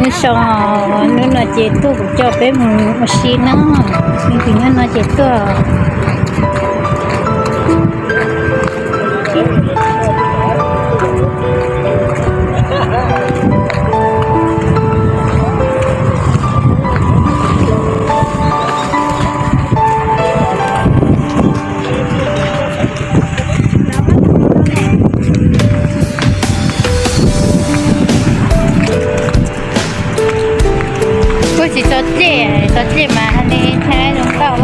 Nyob zoo, hnub no ces tuaj kuv coj peb mus ua si na. Leej twg nyob no ces tuaj. Kuj tsis txog dlej, txog dlej mas li thaij zoo nkauj.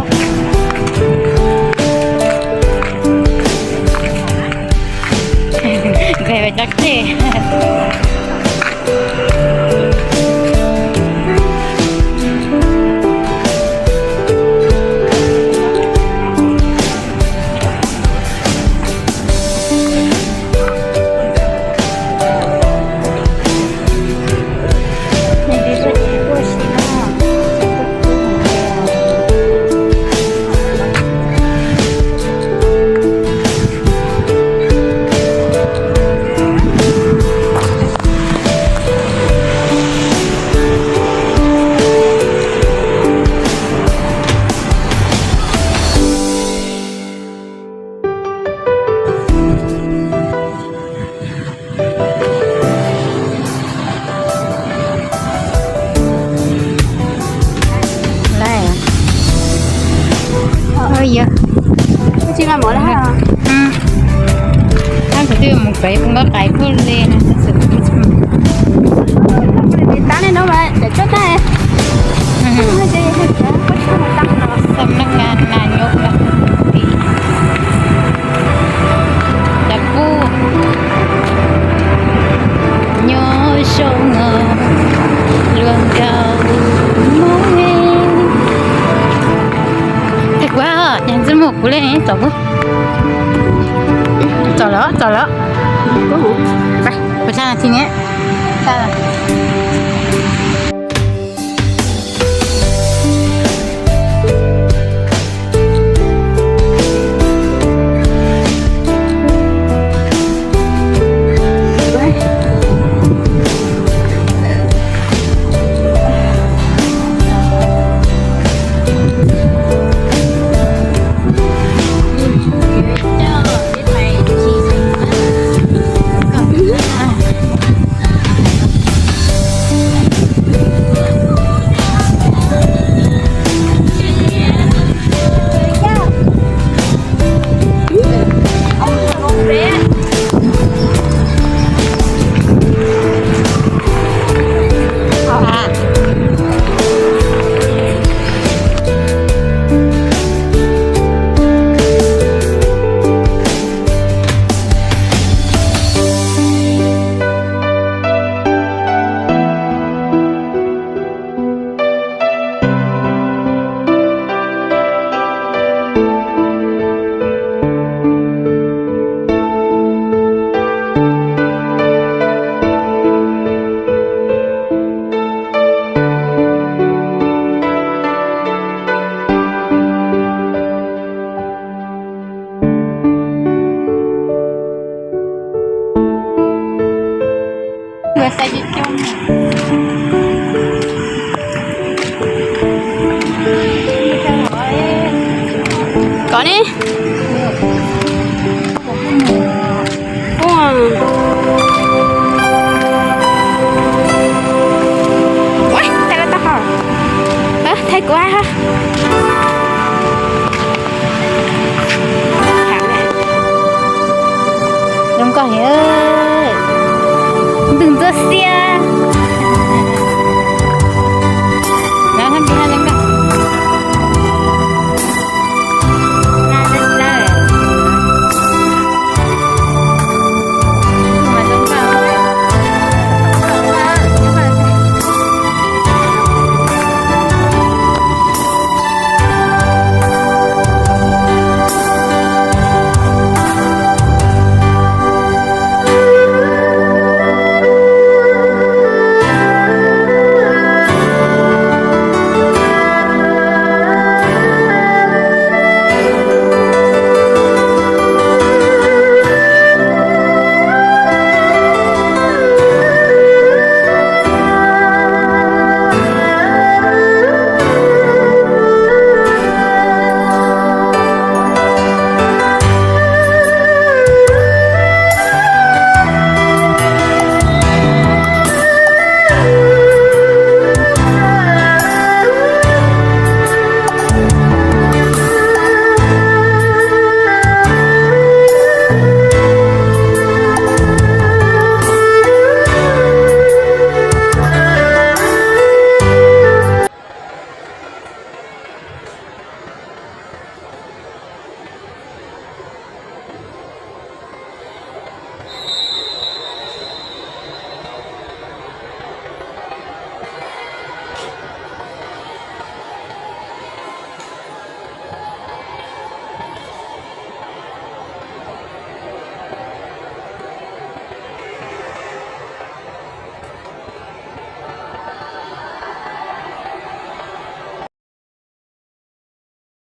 Nkag txog dlej. Yog, tab kuv twb mus pem nkoj qais puag li. Xab nab na nyuj na. Cas pub nyob zoo luag nkauj Hmoob. Thaij kuv, yog ntxwg muag kuv li txaus. Txaus lawm, txaus lawm. Kuv tsa thi ne. Kov ne. Thaij kuv ha. Zoo nkauj heev, ntws ntxuaj xiab.